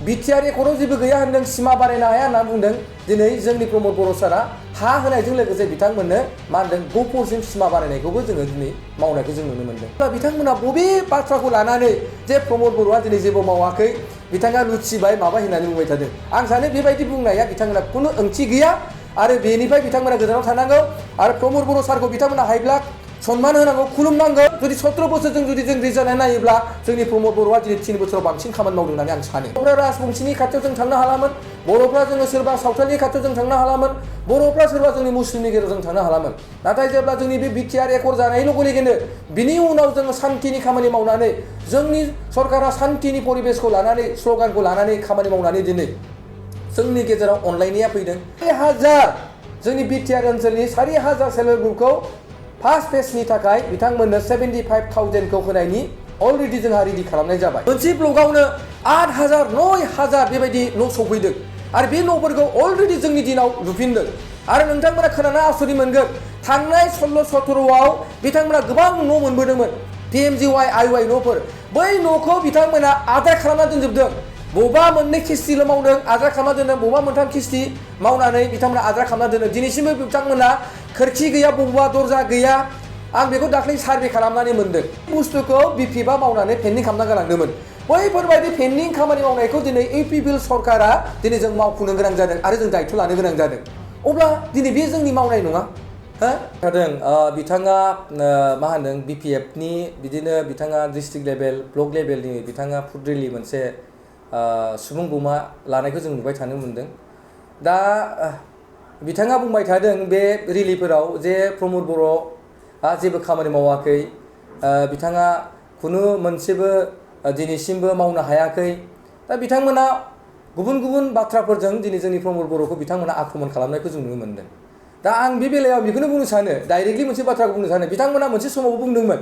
BTR एकर्डआव जेबो गैया होनदों, सिमा बारायनो हाया होनना बुंदों। दिनै जोंनि प्रमद बर' सारा हा होनायजों लोगोसे बिथांमोननो मा होनदों गफुरसिम सिमा बारायनायखौबो जोङो दिनै मावनायखौ जों नुनो मोनदों। दा बिथांमोना बबे बाथ्राखौ लानानै जे प्रमद बर'आ दिनै जेबो मावाखै, बिथाङा लुथिबाय माबा होननानै बुंबाय थादों। आं सानो बेबायदि बुंनाया बिथांमोना खुनु ओंथि गैया आरो बेनिफ्राय बिथांमोना गोजानाव थानांगौ आरो प्रमद बर' सारखौ बिथांमोना हायोब्ला सन्मान होनांगौ, खुलुमनांगौ। जुदि 17 बोसोरजों जुदि जों रिजायन नायोब्ला जोंनि प्रमद बर'आ दिनै 3 बोसोराव बांसिन खामानि मावदों होननानै आं सानो। बर'फ्रा राजबंशिनि खाथियाव जों थांनो हालामोन, बर'फ्रा जोङो सोरबा सावथालनि खाथियाव जों थांनो हालामोन, बर'फ्रा सोरबा जोंनि मुस्लिमनि गेजेराव जों थांनो हालामोन। नाथाय जेब्ला जोंनि बे बिटिआर एकर्ड जानाय लोगो लोगोनो बिनि उनाव जोङो सान्थिनि खामानि मावनानै जोंनि सरकारा सान्थिनि परिबेसखौ लानानै स्ल'गानखौ लानानै खामानि मावनानै दिनै जोंनि गेजेराव अनलायनाया फैदों। 4,000 जोंनि बिटिआर ओनसोलनि 4,000 सेल्फ हेल्प ग्रुपखौ फार्स्ट फेजनि थाखाय बिथांमोननो 75,000 खौ होनायनि अलरेडि जोंहा रेडि खालामनाय जाबाय। मोनसे ब्लकआवनो 8,000 9,000 बेबायदि न' सफैदों आरो बे न'फोरखौ अलरेडि जोंनि दिनाव लुफिनदों। आरो नोंथांमोना खोनाना आसरित मोनगोन, थांनाय 16-17आव बिथांमोना गोबां न' मोनबोदोंमोन, PMGY IY न'फोर। बै न'खौ बिथांमोना आद्रा खालामना दोनजोबदों। बबेबा मोननै किस्तिल' मावदों, आद्रा खालामना दोनदों, बबेबा मोनथाम किस्ति मावनानै बिथांमोना आद्रा खालामना दोनदों। दिनैसिमबो बिथांमोना खोरखि गैया, बबेबा दरजा गैया। आं बेखौ दाख्लै सार्भे खालामनानै मोनदों। बुस्थुखौ बिपिएफआ मावनानै पेन्डिं खालामना गालांदोंमोन। बैफोरबायदि पेन्डिं खामानि मावनायखौ दिनै इउपिपिएल सरकारा दिनै जों मावफुंनो गोनां जादों आरो जों दायथ' लानो गोनां जादों। अब्ला दिनै बे जोंनि मावनाय नङा। बिथाङा मा होनदों बिपिएफनि बिदिनो बिथाङा डिस्ट्रिक्ट लेभेल, ब्लक लेभेलनि बिथाङा फुड रेलि मोनसे सुबुं गौमा लानायखौ जों नुबाय थानो मोनदों। दा बिथाङा बुंबाय थादों बे रेलिफोराव जे प्रमद बर'आ जेबो खामानि मावाखै, बिथाङा खुनु मोनसेबो दिनैसिमबो मावनो हायाखै। दा बिथांमोना गुबुन गुबुन बाथ्राफोरजों दिनै जोंनि प्रमद बर'खौ बिथांमोना आक्रमन खालामनायखौ जों नुनो मोनदों। दा आं बे बेलायाव बेखौनो बुंनो सानो, डाइरेक्टलि मोनसे बाथ्राखौ बुंनो सानो। बिथांमोना मोनसे समावबो बुंदोंमोन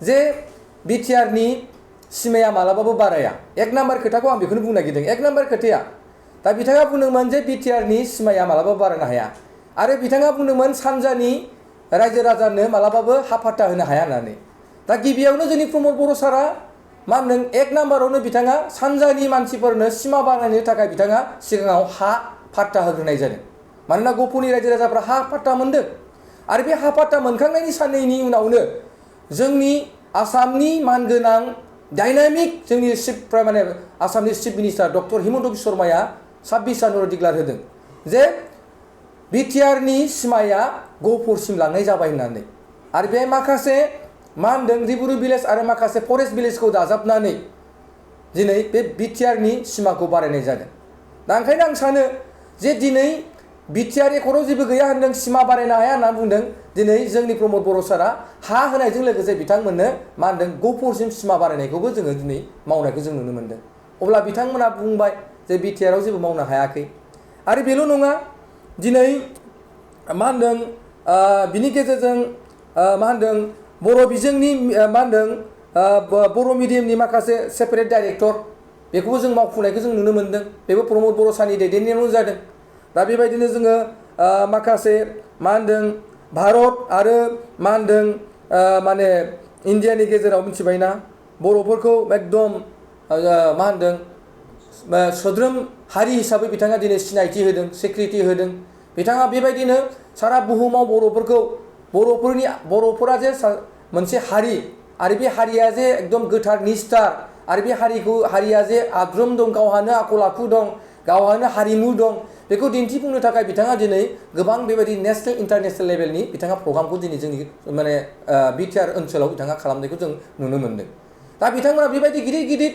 जे बिटिआरनि सिमाया मालाबाबो बाराया। एक नाम्बार खोथाखौ आं बेखौनो बुंनो नागिरदों। एक नाम्बार खोथाया, दा बिथाङा बुंदोंमोन जे बिटिआरनि सिमाया मालाबाबो बारायनो हाया आरो बिथाङा बुंदोंमोन सानजानि रायजो राजानो मालाबाबो हा फाट्टा होनो हाया होननानै। दा गिबियावनो जोंनि प्रमद बर' सारा मा होनदों, एक नाम्बारावनो बिथाङा सानजानि मानसिफोरनो सिमा बानायनो थाखाय बिथाङा सिगाङाव हा फाट्टा होग्रोनाय जादों। मानोना गफुरनि रायजो राजाफ्रा हा फाट्टा मोनदों आरो बे हा फाट्टा मोनखांनायनि साननैनि उनावनो जोंनि आसामनि मानगोनां डाइनामिक जोंनि आसामनि chief minister doctor Himanta Biswa शर्माया 26 जानुवारि डिक्लार होदों जे बिटिआरनि सिमाया गहपुरसिम लांनाय जाबाय होननानै। आरो बे माखासे मा होनदों रिबुरु भिलेज आरो माखासे फरेस्ट भिलेजखौ दाजाबनानै दिनै बे बिटिआरनि सिमाखौ बारायनाय जादों। दा ओंखायनो आं सानो जे दिनै बिटिआर एकर्डआव जेबो गैया होनदों, सिमा बारायनो हाया होनना बुंदों। दिनै जोंनि प्रमद बर' सारा हा होनायजों लोगोसे बिथांमोननो मा होनदों गहपुरसिम सिमा बारायनायखौबो जोङो दिनै मावनायखौ जों नुनो मोनदों। अब्ला बिथांमोना बुंबाय जे बिटिआरआव जेबो मावनो हायाखै। आरो बेल' नङा, दिनै मा होनदों बिनि गेजेरजों मा होनदों बर' बिजोंनि मा होनदों बर' मिडियामनि माखासे सेपारेट डाइरेक्टर बेखौबो जों मावफुंनायखौ जों नुनो मोनदों। बेबो प्रमद बर' सारनि दैदेननायावनो जादों। दा बेबायदिनो जोङो माखासे मा होनदों भारत आरो मा होनदों माने इन्डियानि गेजेराव मिथिबायना बर'फोरखौ एकदम मा होनदों सोद्रोम हारि हिसाबै बिथाङा दिनै सिनायथि होदों, स्वीकृति होदों। बिथाङा बेबायदिनो सारा बुहुमाव बर'फोरा जे मोनसे हारि आरो बे हारिया जे एकदम गोथार निस्थार आरो बे हारिया जे आद्रोम दं, गावहानो आखल आखु दं, गावहानो हारिमु दं, बेखौ दिन्थिफुंनो थाखाय बिथाङा दिनै गोबां बेबायदि नेसनेल इन्टारनेसनेल लेभेलनि बिथाङा प्रग्रामखौ दिनै जोंनि माने बिटिआर ओनसोलाव बिथाङा खालामनायखौ जों नुनो मोनदों। दा बिथांमोना बेबायदि गिदिर गिदिर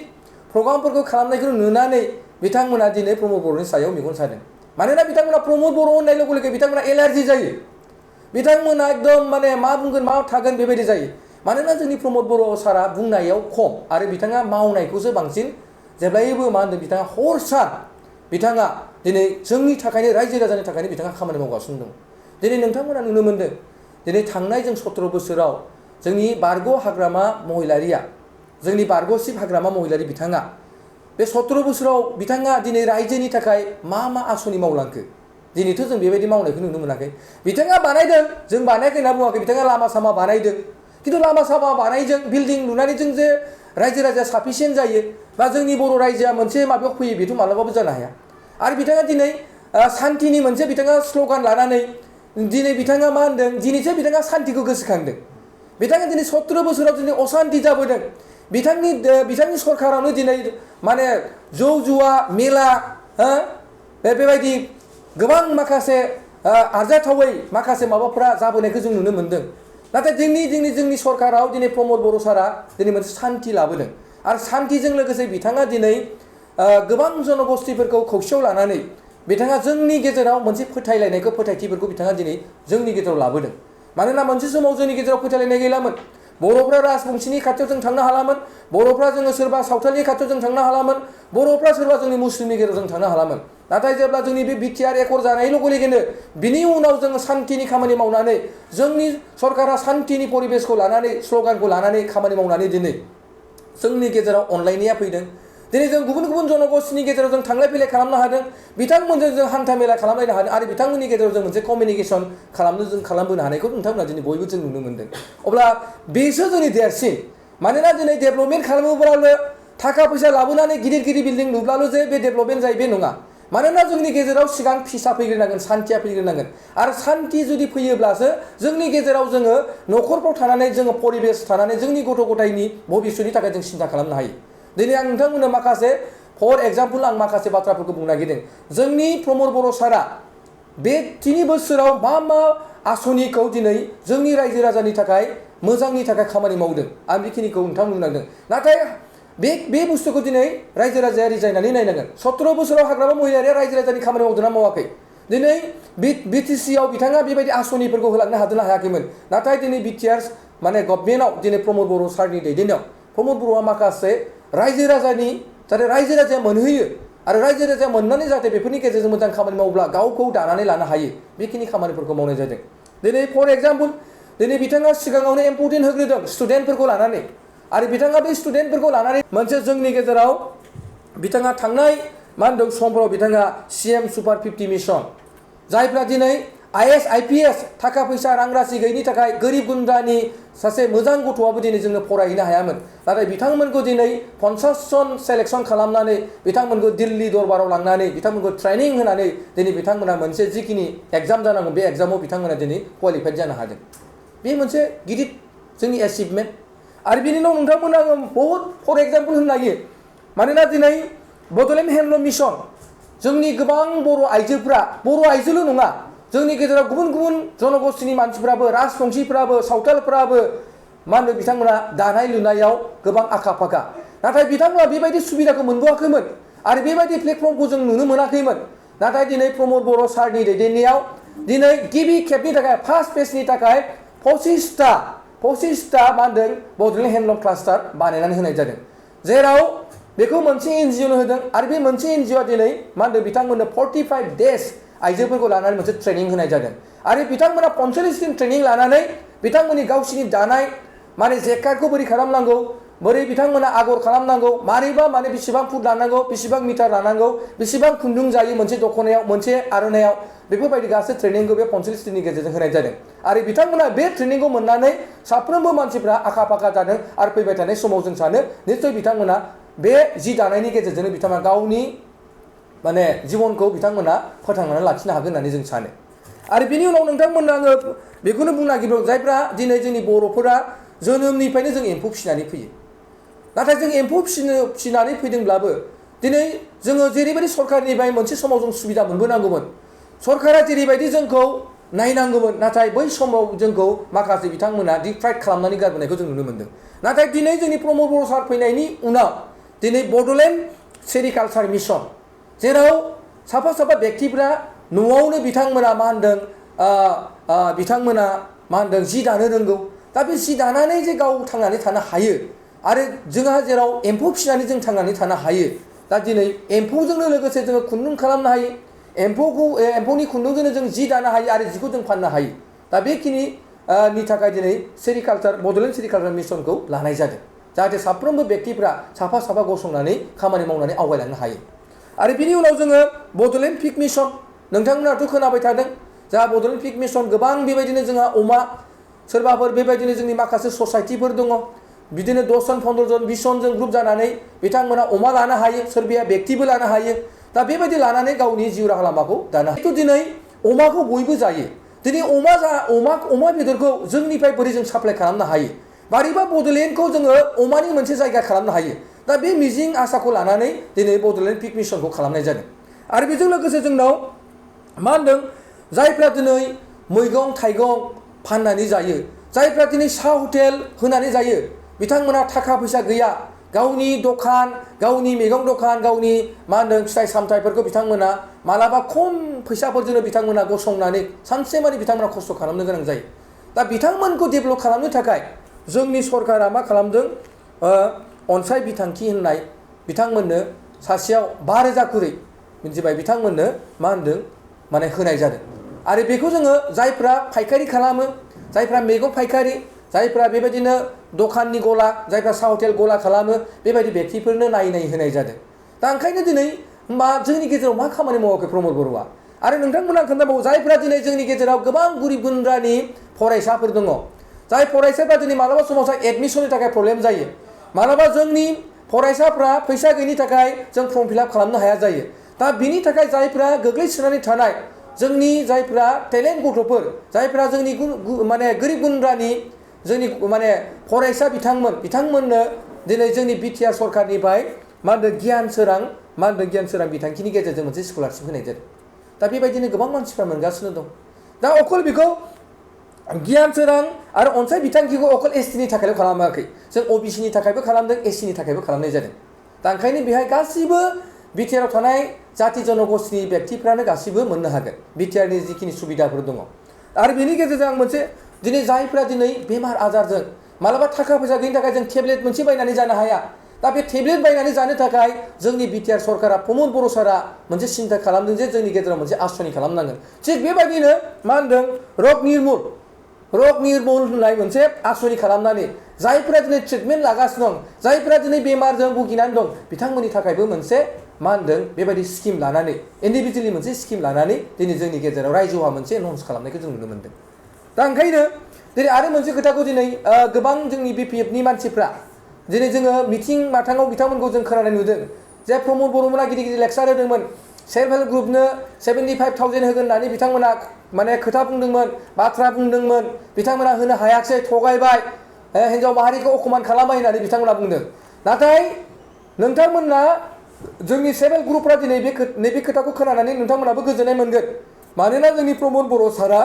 प्रग्रामफोरखौ खालामनायखौ नुनानै बिथांमोना दिनै प्रमद बर'नि सायाव मेगन सादों। मानोना बिथांमोना प्रमद बर' होननाय लोगो लोगो बिथांमोना एलार्जि जायो। बिथांमोना एकदम माने मा बुंगोन मा थागोन बेबायदि जायो। मानोना जोंनि प्रमद बर' सारा बुंनायाव खम आरो बिथाङा मावनायखौसो बांसिन जेब्लायबो मा होनदों बिथाङा हर सान बिथाङा दिनै जोंनि थाखायनो रायजो राजानि थाखायनो बिथाङा खामानि मावगासिनो दं। दिनै नोंथांमोना नुनो मोनदों दिनै थांनाय जों 17 बोसोराव जोंनि बारग' हाग्रामा महिलारिया जोंनि बारग'सिब हाग्रामा महिलारि बिथाङा बे 17 बोसोराव बिथाङा दिनै रायजोनि थाखाय मा मा आसनि मावलांखो दिनैथ' जों बेबायदि मावनायखौ नुनो मोनाखै। बिथाङा बानायदों, जों बानायाखै होनना बुङाखै, बिथाङा लामा सामा बानायदों। खिन्थु लामा सामा बानायजों बिल्डिं लुनानै जों जे रायजो राजाया साफिसियेन्ट जायो बा जोंनि बर' रायजोआ मोनसे माबायाव फैयो बेथ' मालाबाबो जानो हाया आरो बिथाङा दिनै सान्तिनि मोनसे बिथाङा स्ल'गान लानानै दिनै बिथाङा मा होनदों दिनैसो बिथाङा सान्तिखौ गोसोखांदों बिथाङा दिनै 17 बोसोराव दिनै असान्ति जाबोदों बिथांनि सरकारावनो दिनै माने जौ जुवा मेला बेबायदि गोबां माखासे आरजाथावै माखासे माबाफोरा जाबोनायखौ जों नुनो मोन्दों नाथाय जोंनि सरकाराव दिनै प्रमद बर' सारा दिनै मोनसे सान्ति लाबोदों आरो सान्तिजों लोगोसे बिथाङा दिनै गोबां जनगोष्ठीफोरखौ खौसेयाव लानानै बिथाङा जोंनि गेजेराव मोनसे फोथायलायनायखौ फोथायथिफोरखौ बिथाङा दिनै जोंनि गेजेराव लाबोदों मानोना मोनसे समाव जोंनि गेजेराव फोथायलायनाय गैलामोन बर'फ्रा राजबंशीनि खाथियाव जों थांनो हालामोन बर'फ्रा जोङो सोरबा सावथालनि खाथियाव जों थांनो हालामोन बर'फ्रा सोरबा जोंनि मुस्लिमनि गेजेराव जों थांनो हालामोन नाथाय जेब्ला जोंनि बे बिटिआर एकर्ड जानाय लोगो लोगोनो बिनि उनाव जोङो सान्तिनि खामानि मावनानै जोंनि सरकारा सान्तिनि परिबेसखौ लानानै स्ल'गानखौ लानानै खामानि मावनानै दिनै जोंनि गेजेराव अनलायनाया फैदों दिनै जों गुबुन गुबुन जनगोष्ठीनि गेजेराव जों थांलाय फैलाय खालामनो हादों बिथांमोनजों जों हान्था मेला खालामलायनो हादों आरो बिथांमोननि गेजेराव जों मोनसे कमिउनिकेसन खालामबोनो हानायखौ नोंथांमोना दिनै बयबो जों नुनो मोन्दों अब्ला बेसो जोंनि देरसिन मानोना दिनै डेभेलपमेन्ट खालामोब्लानो थाखा फैसा लाबोनानै गिदिर गिदिर बिल्डिं लुब्लाल' जे बे डेभेलपमेन्ट जायो बे नङा मानोना जोंनि गेजेराव सिगां फिसा फैग्रोनांगोन सान्तिया फैग्रोनांगोन आरो सान्ति जुदि फैयोब्लासो जोंनि गेजेराव जोङो न'खरफ्राव थानानै जोङो परिबेस थानानै जोंनि गथ' गथायनि भबिष्यतनि थाखाय जों सिन्था खालामनो हायो दिनै आं नोंथांमोननो माखासे फर एग्जाम्पल आं माखासे बाथ्राफोरखौ बुंनो नागिरदों जोंनि प्रमद बर' सारा बे 3 बोसोराव मा आसनिखौ दिनै जोंनि रायजो राजानि थाखाय मोजांनि थाखाय खामानि मावदों आं बेखिनिखौ नोंथां बुंनांदों नाथाय बे बुस्थुखौ दिनै रायजो राजाया रिजायनानै नायनांगोन 17 बोसोराव हाग्रामा महिलारिया रायजो राजानि खामानि मावदोंना मावाखै दिनै बिटिसिआव बिथाङा बेबायदि आसनिफोरखौ होलांनो हादोंना हायाखैमोन नाथाय दिनै बिटिआर माने गभर्नमेन्टआव दिनै प्रमद बर' सारनि दैदेननायाव प्रमद बर'आ माखासे रायजो राजानि जाहाथे रायजो राजाया मोनहैयो आरो रायजो राजाया मोननानै जाहाथे बेफोरनि गेजेरजों मोजां खामानि मावब्ला गावखौ दानानै लानो हायो बेखिनि खामानिफोरखौ मावनाय जादों दिनै फर एग्जाम्पल दिनै बिथाङा सिगाङावनो इम्परटेन्ट होग्रोदों स्टुडेन्टफोरखौ लानानै आरो बिथाङा बे स्टुडेन्टफोरखौ लानानै मोनसे जोंनि गेजेराव बिथाङा थांनाय मा होनदों समफोराव बिथाङा CM सुपार 50 मिशन जायफ्रा दिनै IAS IPS थाखा फैसा रां राशि गैयिनि थाखाय गोरिब गुन्द्रानि सासे मोजां गथ'आबो दिनै जोङो फरायहैनो हायामोन नाथाय बिथांमोनखौ दिनै 50 जन सेलेक्सन खालामनानै बिथांमोनखौ दिल्ली दरबाराव लांनानै बिथांमोनखौ ट्रेनिं होनानै दिनै बिथांमोना मोनसे जिखिनि एग्जाम जानांगौ बे एग्जामाव बिथांमोना दिनै क्वालिफाइड जानो हादों बे मोनसे गिदिर जोंनि एचिभमेन्ट आरो बिनि उनाव नोंथांमोना आङो बहुद फर एग्जाम्पल होनो हायो मानोना दिनै बड'लेण्ड हेन्डलुम मिशन जोंनि गोबां बर' आइजोल' नङा जोंनि गेजेराव गुबुन गुबुन जनगोष्ठीनि मानसिफ्राबो राजबंशीफ्राबो सावथालफ्राबो मा होनो बिथांमोना दानाय लुनायाव गोबां आखा फाखा नाथाय बिथांमोना बेबायदि सुबिदाखौ मोनबोआखैमोन आरो बेबायदि प्लेटफर्मखौ जों नुनो मोनाखैमोन नाथाय दिनै प्रमद बर' सारनि दैदेननायाव दिनै गिबि खेबनि थाखाय फार्स्ट फेजनि थाखाय 25टा मा होनदों बड'लेण्ड हेन्डलुम क्लास्टार बानायनानै होनाय जादों जेराव बेखौ मोनसे NGOनो होदों आरो बे मोनसे NGOआ दिनै मा होनदों बिथांमोननो 45 डेज आइजोफोरखौ लानानै मोनसे ट्रेनिं होनाय जादों आरो बिथांमोना 45 दिन ट्रेनिं लानानै बिथांमोननि गावसिनि दानाय माने जेकेटखौ बोरै खालामनांगौ बोरै बिथांमोना आगर खालामनांगौ मारैबा माने बेसेबां फुट लानांगौ बेसेबां मिटार लानांगौ बेसेबां खुन्दुं जायो मोनसे दख'नायाव मोनसे आर'नायाव बेफोरबायदि गासै ट्रेनिंखौ बे 45 दिननि गेजेरजों होनाय जादों आरो बिथांमोना बे ट्रेनिंखौ मोननानै साफ्रोमबो मानसिफ्रा आखा फाखा जादों आरो फैबाय थानाय समाव जों सानो निश्चय बिथांमोना बे जि दानायनि गेजेरजोंनो बिथांमोना गावनि माने जिबनखौ बिथांमोना फोथांनानै लाखिनो हागोन होननानै जों सानो आरो बिनि उनाव नोंथांमोननो आङो बेखौनो बुंनो नागिरदों जायफ्रा दिनै जोंनि बर'फोरा जोनोमनिफ्रायनो जों एम्फौ फिसिनानै फैयो नाथाय जों एम्फौ फिसिनानै फैदोंब्लाबो दिनै जोङो जेरैबायदि सरकारनिफ्राय मोनसे समाव जों सुबिदा मोनबोनांगौमोन सरकारा जेरैबायदि जोंखौ नायनांगौमोन नाथाय बै समाव जोंखौ माखासे बिथांमोना डिप्राइड खालामनानै गारबोनायखौ जों नुनो मोन्दों नाथाय दिनै जोंनि प्रमद बर' सार फैनायनि उनाव दिनै बड'लेण्ड सेरिकालचार मिशन जेराव साफा व्यक्तिफ्रा न'आवनो बिथांमोना मा होनदों बिथांमोना मा होनदों जि दानो रोंगौ दा बे जि दानानै जे गाव थांनानै थानो हायो आरो जोंहा जेराव एम्फौ फिसिनानै जों थांनानै थानो हायो दा दिनै एम्फौजोंनो लोगोसे जोङो खुन्दुं खालामनो हायो एम्फौनि खुन्दुंजोंनो जों जि दानो हायो आरो जिखौ जों फाननो हायो दा बेखिनि नि थाखाय दिनै बड'लेण्ड सेरिकालचार मिशनखौ लानाय जादों जाहाथे साफ्रोमबो व्यक्तिफ्रा साफा गसंनानै खामानि मावनानै आवगायलांनो हायो आरो बिनि उनाव जोङो बड'लेण्ड पिग मिशन नोंथांमोनाथ' खोनाबाय थादों जोंहा बड'लेण्ड पिग मिशन गोबां बेबायदिनो जोंहा अमा सोरबाफोर बेबायदिनो जोंनि माखासे ससाइटिफोर दङ बिदिनो 10 जन 15 जन 20 जनजों ग्रुप जानानै बिथांमोना अमा लानो हायो सोरबाया व्यक्तिबो लानो हायो दा बेबायदि लानानै गावनि जिउ राहा लामाखौ दानो हायो दिनै अमाखौ बयबो जायो दिनै अमा बेदरखौ जोंनिफ्राय बोरै जों साप्लाय खालामनो हायो बारैबा बड'लेण्डखौ जोङो अमानि मोनसे जायगा खालामनो हायो दा बे मिजिं आसाखौ लानानै दिनै बड'लेण्ड पिक मिशनखौ खालामनाय जादों आरो बेजों लोगोसे जोंनाव मा होनदों जायफ्रा दिनै मैगं थाइगं फाननानै जायो जायफ्रा दिनै साहा हटेल होनानै जायो बिथांमोना थाखा फैसा गैया गावनि दखान गावनि मैगं दखान गावनि मा होनदों फिथाइ सामथाइफोरखौ बिथांमोना मालाबा खम फैसाफोरजोंनो बिथांमोना गसंनानै सानसेमानि बिथांमोना खस्थ' खालामनो गोनां जायो दा बिथांमोनखौ डेभेलप खालामनो थाखाय जोंनि सरकारा मा खालामदों अनसाय बिथांखि होननाय बिथांमोननो सासेयाव 5,000 खरै मिथिबाय बिथांमोननो मा होनदों माने होनाय जादों आरो बेखौ जोङो जायफ्रा फायखारि खालामो जायफ्रा मैगं फायखारि जायफ्रा बेबायदिनो दखाननि गला जायफ्रा साहा हटेल गला खालामो बेबायदि व्यक्तिफोरनो नायै होनाय जादों दा ओंखायनो दिनै मा जोंनि गेजेराव मा खामानि मावाखै प्रमद बर'आ आरो नोंथांमोना खोन्थाबावो जायफ्रा दिनै जोंनि गेजेराव गोबां गोरिब गुन्द्रानि फरायसाफोर दङ जाय फरायसाफ्रा दिनै मालाबा समाव एडमिसननि थाखाय प्रब्लेम जायो मालाबा जोंनि फरायसाफ्रा फैसा गैयिनि थाखाय जों फर्म फिलआप खालामनो हाया जायो दा बिनि थाखाय जायफ्रा गोग्लैसोनानै थानाय जोंनि जायफ्रा टेलेन्ट गथ'फोर जायफ्रा जोंनि माने गोरिब गुन्द्रानि जोंनि माने फरायसा बिथांमोननो दिनै जोंनि बिटिआर सरकारनिफ्राय मा होनदों गियान सोरां बिथांखिनि गेजेरजों मोनसे स्कलारशिप होनाय जादों दा बेबायदिनो गोबां मानसिफ्रा मोनगासिनो दं दा अकल बेखौ गियान सोरां आरो अनसाय बिथांखिखौ अकल एसटिनि थाखायल' खालामाखै जों अबिसिनि थाखायबो खालामदों एससिनि थाखायबो खालामनाय जादों दा ओंखायनो बेहाय गासिबो बिटिआराव थानाय जाति जनगोष्ठीनि व्यक्तिफ्रानो गासिबो मोननो हागोन बिटिआरनि जिखिनि सुबिदाफोर दङ आरो बेनि गेजेरजों आं मोनसे दिनै जायफ्रा दिनै बेमार आजारजों मालाबा थाखा फैसा गैयिनि थाखाय जों टेब्लेट मोनसे बायनानै जानो हाया दा बे टेब्लेट बायनानै जानो थाखाय जोंनि बिटिआर सरकारा प्रमद बर' सारा मोनसे सिन्था खालामदों जे जोंनि गेजेराव मोनसे आसनि खालामनांगोन थिग बेबायदिनो मा होनदों रग निर्मुल होननाय मोनसे आसनि खालामनानै जायफ्रा दिनै ट्रिटमेन्ट लागासिनो दं जायफ्रा दिनै बेमारजों भुगिनानै दं बिथांमोननि थाखायबो मोनसे मा होनदों बेबायदि स्किम लानानै इन्डिभिजुवेलि मोनसे स्किम लानानै दिनै जोंनि गेजेराव रायजोआ मोनसे एनाउन्स खालामनायखौ जों नुनो मोनदों दा ओंखायनो दिनै आरो मोनसे खोथाखौ दिनै गोबां जोंनि बिपिएफनि मानसिफ्रा दिनै जोङो मिथिं माथाङाव बिथांमोनखौ जों खोनानाय नुदों जे प्रमद बर'मोना गिदिर लेक्सार होदोंमोन सेल्फ हेल्प ग्रुपनो 75,000 होगोन होननानै बिथांमोना माने खोथा बुंदोंमोन बाथ्रा बुंदोंमोन बिथांमोना होनो हायाखिसै थगायबाय हिन्जाव माहारिखौ अखमान खालामबाय होननानै बिथांमोना बुंदों नाथाय नोंथांमोना जोंनि सेल्फ हेल्प ग्रुपफ्रा दिनै नैबे खोथाखौ खोनानानै नोंथांमोनाबो गोजोननाय मोनगोन मानोना जोंनि प्रमद बर' सारा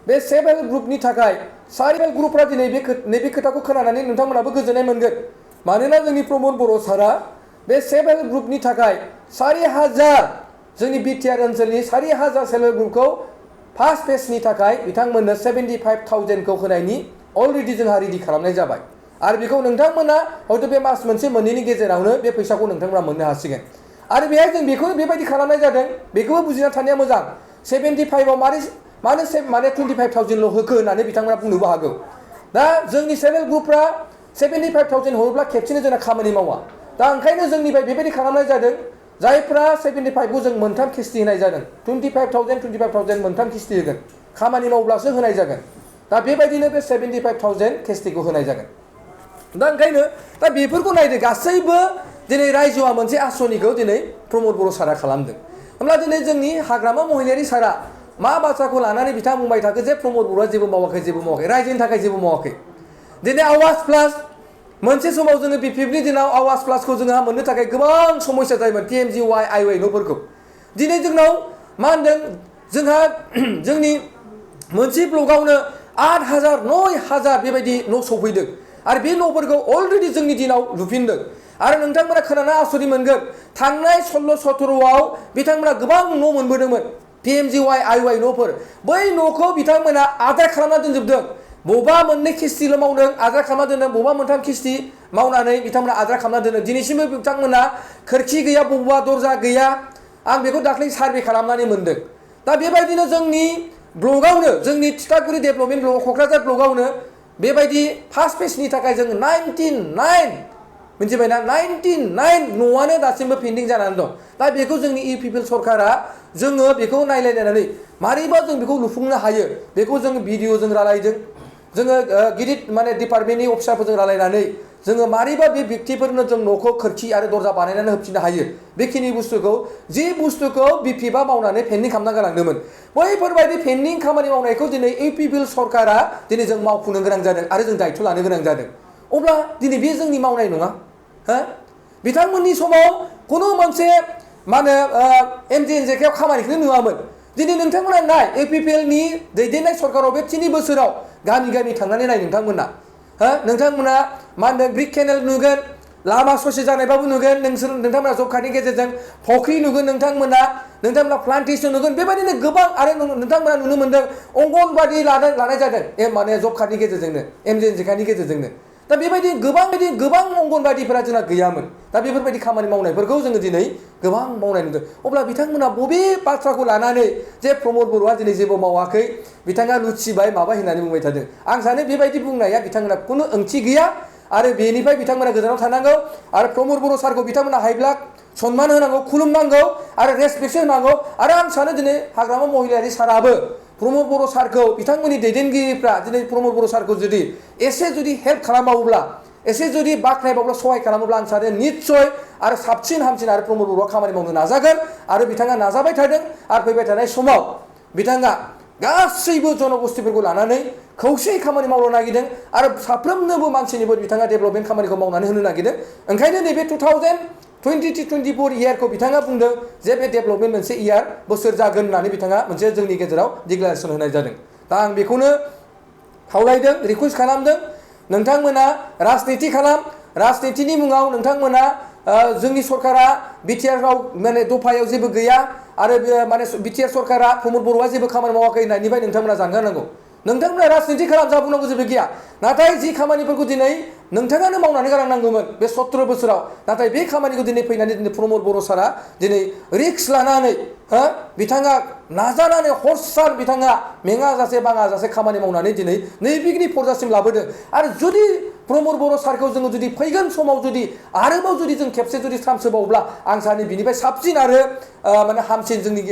बे सेल्फ हेल्प ग्रुपनि थाखाय सेल्फ हेल्प ग्रुपफ्रा दिनै नैबे खोथाखौ खोनानानै नोंथांमोनाबो गोजोननाय मोनगोन मानोना जोंनि प्रमद बर' सारा बे सेल्फ हेल्प ग्रुपनि थाखाय 4,000 जोंनि बिटिआर ओनसोलनि 4,000 सेल्फ हेल्प ग्रुपखौ फार्स्ट फेजनि थाखाय बिथांमोननो 75,000 होनायनि अलरेडि जोंहा रेडि खालामनाय जाबाय आरो बेखौ नोंथांमोना हयथ' बे मास मोनसे मोननैनि गेजेरावनो बे फैसाखौ नोंथांमोना मोननो हासिगोन आरो बेहाय जों बेखौनो बेबायदि खालामनाय जादों बेखौबो बुजिना थानाया मोजां 75 मानो 25,000 होखो होननानै बिथांमोना बुंनोबो हागौ दा जोंनि सेल्फ हेल्प ग्रुपफ्रा 75,000 हरोब्ला खेबसेनो जोंना खामानि मावा दा ओंखायनो जोंनिफ्राय बेबायदि खालामनाय जादों जायफ्रा 75 जों मोनथाम किस्ति होनाय जादों 25,000 मोनथाम किस्ति होगोन खामानि मावब्लासो होनाय जागोन दा बेबायदिनो बे 75,000 किस्तिखौ होनाय जागोन दा ओंखायनो दा बेफोरखौ नायदो गासैबो दिनै रायजोआ मोनसे आसनिखौ दिनै प्रमद बर' सारा खालामदों होमब्ला दिनै जोंनि हाग्रामा महिलारि सारा मा बाथ्राखौ लानानै बिथाङा बुंबाय थाखो जे प्रमद बर'आ जेबो मावाखै रायजोनि थाखाय जेबो मावाखै दिनै आवाज प्लास मोनसे समाव जोङो बिपिएफनि दिनाव आवाज प्लासखौ जोंहा मोननो थाखाय गोबां समस्या जायोमोन PMGY IY न'फोरखौ दिनै जोंनाव मा होनदों जोंहा जोंनि मोनसे ब्लकआवनो 8,000 9,000 बेबायदि न' सफैदों आरो बे न'फोरखौ अलरेडि जोंनि दिनाव लुफिनदों आरो नोंथांमोना खोनाना आसरित मोनगोन थांनाय 16-17आव बिथांमोना गोबां न' मोनबोदोंमोन PMGY IY न'फोर बै न'खौ बिथांमोना आदार खालामना दोनजोबदों बबेबा मोननै किस्तिल' मावदों आद्रा खालामना दोनदों बबेबा मोनथाम किस्ति मावनानै बिथांमोना आद्रा खालामना दोनदों दिनैसिमबो बिथांमोना खोरखि गैया बबेबा दरजा गैया आं बेखौ दाख्लै सार्भे खालामनानै मोनदों दा बेबायदिनो जोंनि ब्लकआवनो जोंनि थिथागुरि डेभेलपमेन्ट ब्लक क'क्राझार ब्लकआवनो बेबायदि फार्स्ट फेजनि थाखाय जों 99 मिथिबायना 99 न'आनो दासिमबो पेन्डिं जानानै दं दा बेखौ जोंनि इउपिपिएल सरकारा जोङो बेखौ नायलायनानै मारैबा जों बेखौ लुफुंनो हायो बेखौ जों भिडिअ जों रायलायदों जोङो गिदिर माने डिपार्टमेन्टनि अफिसारफोरजों रायलायनानै जोङो मारैबा बे व्यक्तिफोरनो जों न'खौ खोरखि आरो दरजा बानायनानै होफिननो हायो बेखिनि बुस्थुखौ जि बुस्थुखौ बिपिएफआ मावनानै पेन्डिं खालामना गालांदोंमोन बैफोरबायदि पेन्डिं खामानि मावनायखौ दिनै इउपिपिएल सरकारा दिनै जों मावफुंनो गोनां जादों आरो जों दायथ' लानो गोनां जादों अब्ला दिनै बे जोंनि मावनाय नङा हो बिथांमोननि समाव खुनु मोनसे मा होनो एमजिएनजेकेआव खामानिखौनो नुवामोन दिनै नोंथांमोना नाय इउपिपिएलनि दैदेननाय सरकाराव बे 3 बोसोराव गामि गामि थांनानै नाय नोंथांमोना हो नोंथांमोना मा होनदों ब्रिक केनेल नुगोन लामा ससे जानायबाबो नुगोन नोंथांमोना जब कार्डनि गेजेरजों फख्रि नुगोन नोंथांमोना प्लान्टेसन नुगोन बेबायदिनो गोबां आरो नोंथांमोना नुनो मोनदों अंगनबादि लानाय जादों माने जब कार्डनि गेजेरजोंनो एमजिएनजेकेनि गेजेरजोंनो दा बेबायदि गोबां अंगनबादिफोरा जोंना गैयामोन दा बेफोरबायदि खामानि मावनायफोरखौ जोङो दिनै गोबां मावनाय नुदों अब्ला बिथांमोना बबे बाथ्राखौ लानानै जे प्रमद बर'आ दिनै जेबो मावाखै बिथाङा लुथिबाय माबा होननानै बुंबाय थादों आं सानो बेबायदि बुंनाया बिथांमोना खुनु ओंथि गैया आरो बेनिफ्राय बिथांमोना गोजानाव थानांगौ आरो प्रमद बर' सारखौ बिथांमोना हायोब्ला सनमान होनांगौ खुलुमनांगौ आरो रेसपेक्ट होनांगौ आरो आं सानो दिनै हाग्रामा महिलारि साराबो प्रमद बर' सारखौ बिथांमोननि दैदेनगिरिफ्रा दिनै प्रमद बर' सारखौ जुदि एसे जुदि हेल्प खालामबावोब्ला एसे जुदि बाख्नायबावब्ला सहाय खालामोब्ला आं सानो निस्सय आरो साबसिन हामसिन आरो प्रमद बर'आ खामानि मावनो नाजागोन आरो बिथाङा नाजाबाय थादों आरो फैबाय थानाय समाव बिथाङा गासैबो जनगोष्ठीफोरखौ लानानै खौसेयै खामानि मावनो नागिरदों आरो साफ्रोमनोबो मानसिनिबो बिथाङा डेभेलपमेन्ट खामानिखौ मावनानै होनो नागिरदों ओंखायनो नैबे 2023-24 इयारखौ बिथाङा बुंदों जे बे डेभेलपमेन्ट मोनसे इयार बोसोर जागोन होननानै बिथाङा मोनसे जोंनि गेजेराव डिक्लारेसन होनाय जादों दा आं बेखौनो खावलायदों रिकुवेस्ट खालामदों नोंथांमोना राजनिति खालाम राजनितिनि मुङाव नोंथांमोना जोंनि सरकारा बिटिआरआव माने दफायाव जेबो गैया आरो माने बिटिआर सरकारा प्रमद बर'आ जेबो खामानि मावाखै होननायनिफ्राय नोंथांमोना जानगारनांगौ नोंथांमोना राजनिति खालाम जा बुंनांगौ जेबो गैया नाथाय जि खामानिफोरखौ दिनै नोंथाङानो मावनानै गालांनांगौमोन बे 17 बोसोराव नाथाय बे खामानिखौ दिनै फैनानै दिनै प्रमद बर' सारा दिनै रिक्स लानानै बिथाङा नाजानानै हरसान बिथाङा मेङाजासे बाङाजासे खामानि मावनानै दिनै नैबेनि फरजासिम लाबोदों आरो जुदि प्रमद बर' सारखौ जोङो जुदि फैगोन समाव जुदि आरोबाव जुदि जों खेबसे जुदि चान्स होबावब्ला आं सानो बिनिफ्राय साबसिन आरो माने हामसिन जोंनि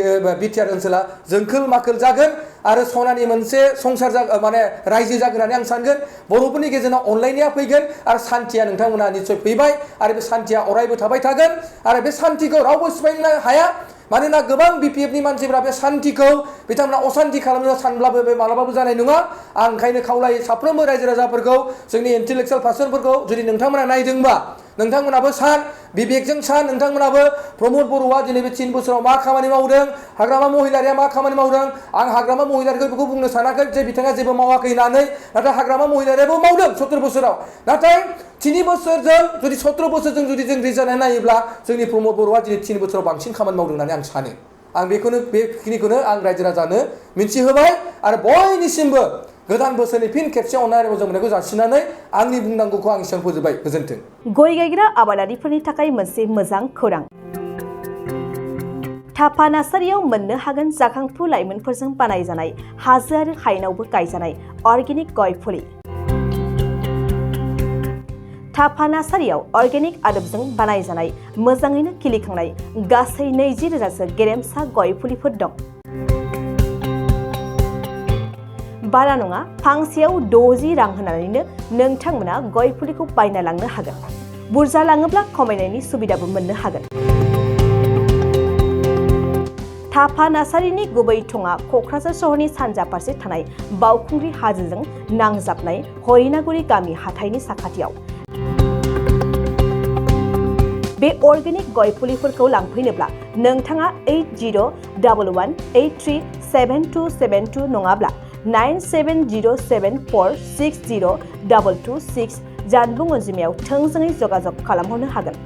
बिटिआर ओनसोला जोंखोल माखोल जागोन आरो सनानि मोनसे संसार माने रायजो जागोन होननानै आं सानगोन बर'फोरनि गेजेराव अनलायनाया फैगोन आरो सान्थिया नोंथांमोना निस्सय फैबाय आरो बे सान्थिया अरायबो थाबाय थागोन आरो बे सान्थिखौ रावबो सिफायनो हाया मानोना गोबां बिपिएफनि मानसिफ्रा बे सान्थिखौ बिथांमोना असान्थि खालामनो सानब्लाबो बे मालाबाबो जानाय नङा आं ओंखायनो खावलायो साफ्रोमबो रायजो राजाफोरखौ जोंनि इन्टेलेक्सुवेल पार्सनफोरखौ जुदि नोंथांमोना नायदोंबा नोंथांमोनाबो सान बिबेकजों सान नोंथांमोनाबो प्रमद बर'आ दिनै बे 3 बोसोराव मा खामानि मावदों हाग्रामा महिलारिया मा खामानि मावदों आं हाग्रामा महिलारिखौ बेखौ बुंनो सानाखै जे बिथाङा जेबो मावाखै होननानै नाथाय हाग्रामा महिलारियाबो मावदों 17 बोसोराव नाथाय 3 बोसोरजों जुदि 17 बोसोरजों जुदि जों रिजाल्ट नायोब्ला जोंनि प्रमद बर'आ दिनै 3 बोसोराव बांसिन खामानि मावदों होननानै आं सानो आं बेखिनिखौनो आं रायजो राजानो मिथिहोबाय आरो बयनिसिमबो गोदान बोसोरनि फिन खेबसे अननाय आरो मोजां मोननायखौ जासिनानै आंनि बुंनांगौखौ आं एसेबां फोजोबबाय गोजोन्थों गय गायग्रा आबादारिफोरनि थाखाय मोनसे मोजां खौरां थाफा नार्सारियाव मोननो हागोन जाखांफु लाइमोनफोरजों बानायजानाय हाजो आरो हायेनावबो गायजानाय अर्गेनिक गय फुलि थाफा नार्सारियाव अर्गेनिक आदबजों बानायजानाय मोजाङैनो खिलिखांनाय गासै 20,000सो गेरेमसा गय फुलिफोर दं बारा नङा फांसेयाव 60 रां होनानैनो नोंथांमोना गय फुलिखौ बायना लांनो हागोन बुरजा लाङोब्ला खमायनायनि सुबिदाबो मोननो हागोन थाफा नार्सारिनि गुबै थङा क'क्राझार सहरनि सानजा फारसे थानाय बावखुंग्रि हाजोजों नांजाबनाय हरिनागुरि गामि हाथाइनि साखाथियाव बे अर्गेनिक गय फुलिफोरखौ लांफैनोब्ला नोंथाङा 8011837272 नङाब्ला 9707460226 जानबुं अनजिमायाव थोंजोङै जगाजग खालामहरनो हागोन